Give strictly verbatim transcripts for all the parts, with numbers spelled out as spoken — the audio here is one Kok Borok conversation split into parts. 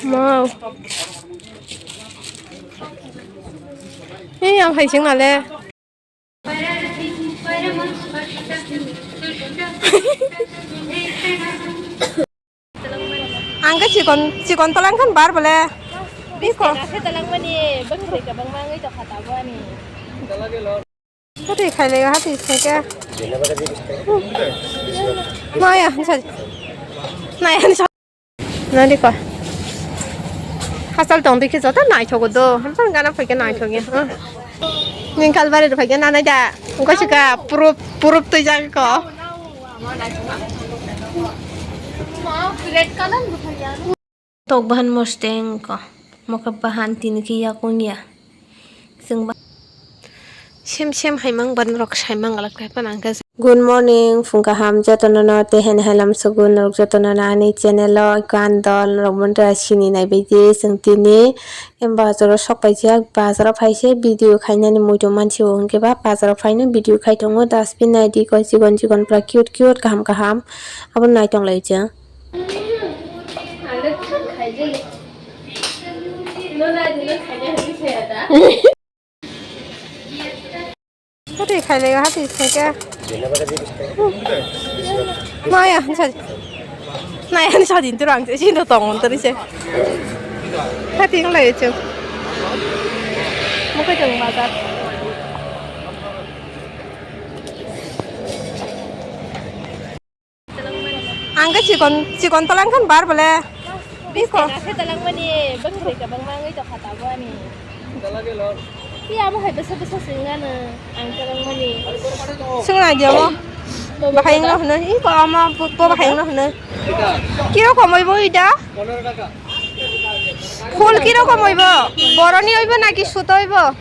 Wow. Hei, ang hai sing nale. Ang khe chikon, chikon tolang khan bar bole. Biko. Biko. Khe tolang mani, bwkhwrwi kwbangma wngwi tongkha tabuk ani. Hati khailai, hati sengke. Maya, sari. Naya, sari. Nadi ko. Hasal tong dikhe joto naithogo do. Hamsang gana phaikhe naithokya. Ning kalbari phaikhe nanai da. Engko sika proof, proof twijak ko. Tok bahan mosteng ko. Mokha bahan tini khe yakung ya. Chwng ba- Sem sem hai mang ban rok sai mang alak khe pan ang khe. Good morning, phung kaham jotono no, tei hene hai lam sugun norok jotono no ani channel o, gan dol norok montra sini nai bai di. Chwng tini em bazar o sok paijak, bazar o phai se video khainani muitu mansi o hwnkhe ba bazar o phaino video khai tongo, dustbin nai di ko chikon chikon pura cute cute kaham kaham abo nai tong lai chwng. Hati khailai, hati sengke. Maya, sari. Naya, sari, turang, sini tong, teri se. Hati ngalai, cek. Muka jeng bazar. Ang khe chikon, chikon tolang khan bar bole. Biko. Biko. Khe tolang mani bwkhwrwi kwbangma wngwi tongkha tabuk ani. Iya, abo hai bwsa bwsa swngano ang tolang mani. Swngna di amo. Bo bahai wngno hwno. Iko amo bo, bo bahai wngno hwno. Kiro komoi bo ida? Full kiro komoi bo? Boroni oibo naki suto oibo?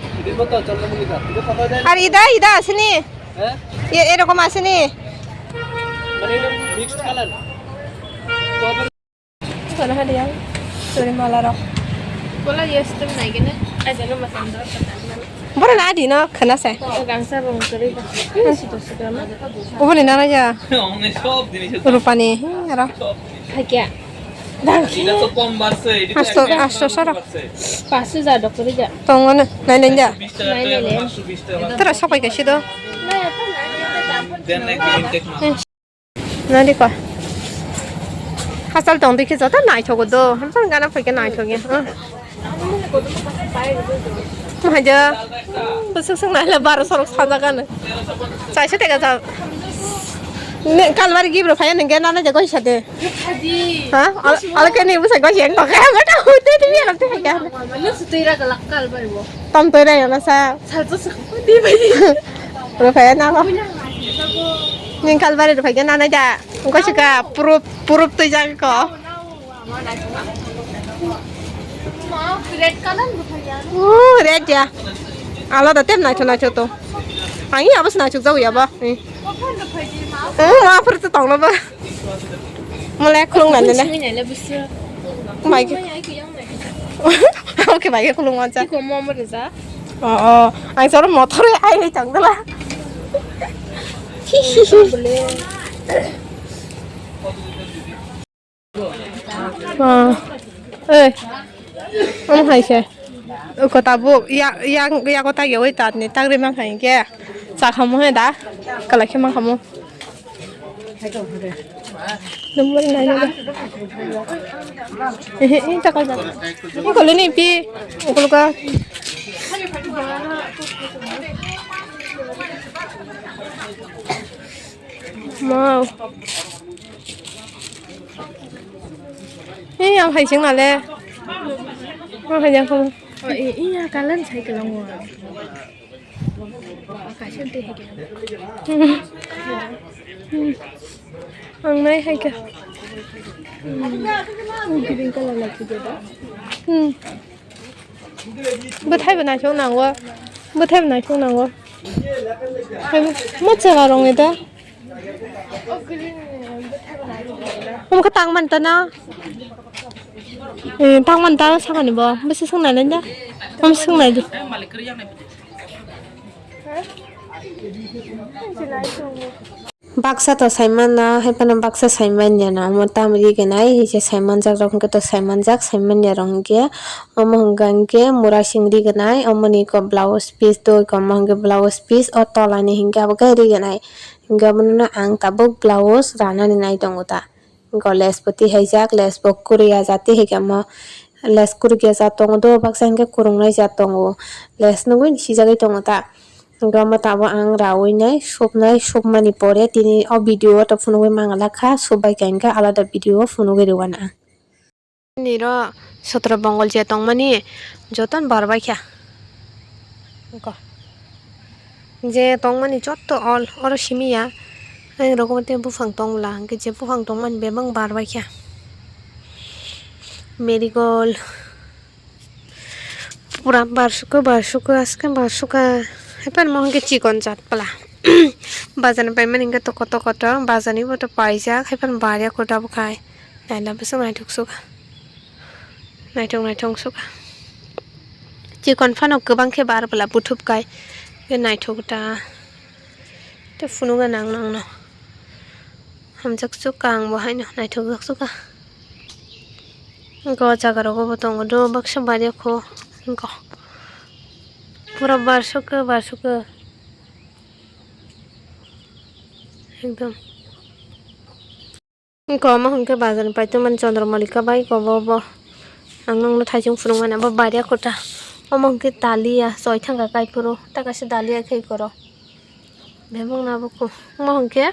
Ar ida, ida asini? Ye, erokom asini? Mixed color. Kono hadi yang? Sorry, mala rok. Kola yes tem nai gene. Aja no masam dor kata. Boro na di no khana sai. Gangsa rong sorry ba. Sito sito ma. Uboni nana ya. Rupani, aro. Hakya. Dang. Ida to kom barse, ida. Asto, asto sara. Pasu ja doktori ja. Tongo na, nai nai ja. Nai nai le. Tara sapai ka sido. Nadi ko. Hasal tong dikhe joto naithogo do. Hamsang gana phaikhe naithokya. Mahaja. Bwswk swk naila baro sorok sajagano. Chaisa teka ja. Ne kalbari gibro phaya nengke nana jago hisate. Ha? Al-, alakani bwsai goi yang tokha. Mata hute tumi alam te kha. Lu sutui ra galak kalbari bo. Tom toi ra yana sa. Salsa sa. Di bai di. Rupaya na ko. Ning kalbari rupaya na na ja. Engko sika proof, proof twijak ko. Red color rupaya. Uh, red ya. Alada tem naithok naithok to. Ang iya bos naithok jago ya ba. Eh. Eh, ma pur to tong na ba. Mole khulung nai nai. Mai ke. Oke, mai ke khulung wancha. Iko momo reza. Oh, oh. Ang soro motor ai ai tang dala. Ah. Eh. Ang hai se. Ko tabuk ya, ya, ya ko ta yoi tat ni tang ri mang hai ke. Cha khamu he da. Kala khe mang khamu. Number nine na. Eh, eh, ta kal ba. Ni ko le ni pi. Ko ka. Wow. Hei, ang hai sing nale. Ang hai jang khamu. Oh, i, iya, kalan sai kalang wa. Kaisa tei hai kalang. Ang nai hai ka. Green color lagi dia dah. Hmm. Bwthai bo naithok nango. Bwthai bo naithok nango. Hai bo, mo chwla rong ni da. Omo khe tang man ta na. Eh, tang man ta sakani bo. Bwswk swngnai nai da. Omo swngnai di. Baksa to saimanna, hai phano baksa saimanya na, omo tam ri gwnai, hai se saimanjak rok hwnkhe to saimanjak, saimanya rok hwnkhe, omo hwnkha hwnkhe mura sing ri gwnai, omoni ko blouse piece doi, omo hwnkhe blouse piece, o tola ni hwnkhe abo khe ri gwnai, hwnkhe omono ang tabuk blouse ranani nai tongo ta. Hwnkhe les bo tihaijak, les bo kwrwi ya jati hai khe omo les kwrwi ya jat tongo do, baksa hwnkhe kwrwngnai jat tongo, les nugui sijagwi tongo ta. Hwnkhe omo tabuk ang raui nai, sopnai, sopmani pore tini o video o to phunugui mangala kha, sopbai kha hwnkhe alada video o phunugui rwna ang. Nini ro sotro bongol je tongmani jotono bar bai kha. Ko. Je tongmani jotto all oro simi ya. Ang rogo tei buphang tong bwla, hwnkhe je buphang tongmani bebak bar bai kha. Marigold. Pura barsukha, barsukha, aske barsukha. Hai phano mo hwnkhe chikon jat pla. Bazar ni paimani hwnkhe toko toko to, bazar ni bo to paijak, hai phano bar ya kho tabuk khai. Naina bwswk naithok sukha. Naithok naithok sukha. Chikon phano kwbang khe bar pla buthup khai. Khe naithok ta. Tei phunukgwi nang nangno. Hamjak sukha ang bo haino, naithokjak sukha. Hwnkhe o jaga rogo bo tongo do, baksa bar ya kho. Hwnkhe pura barsukha, barsukha. Ekdom. Hwnkhe omo hwnkhe bazar ni paithago mani Chandra Malika bai kobo bo. Ang nokno thaising phunukmani abo bar ya kho ta. Omo hwnkhe dalia choi thangkha kaiphuru. Ta kaisa dalia khai koro. Bebak na bo kho. Omo hwnkhe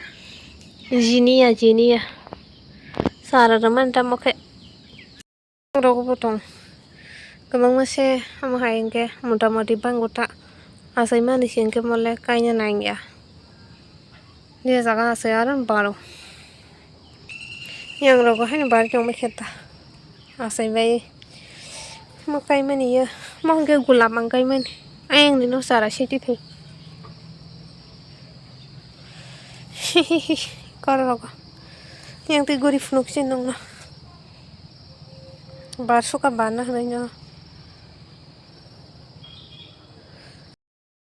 jinia, jinia. Sara rwmani tamo khe. Rogo bo tong. Kwbangma se omo hai hwnkhe mota moti bango ta. Achaimani se hwnkhe mole kaina nangya. Je jaga achai aro baro. Yang rogo haino bari tongma khe ta. Achai bai. Mo kaimani ya. Mo hwnkhe gulab ang kaimani. Ayang ni no sara siti thai. Koro rogo. Yang tei guri phunuk se nongno. Bar sukha bar na hwnwi no.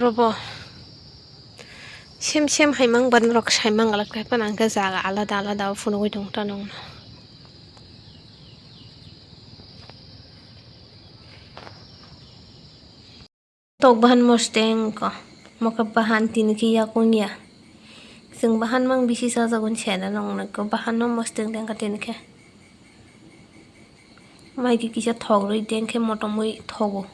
Robo. Sem sem hai mang bar norok sai mang galak, tei phano hwnkhe jaga alada alada o phunugwi tong ta nongno. Tok bahan mosteng ko. Mokhe bahan tini khe yakung ya. Chwng bahan mang bisi chajago ni sena nong nai ko. Bahan no mosteng teng kha tini khe. Mai khe kisa thok rwi teng khe motom wi thogo.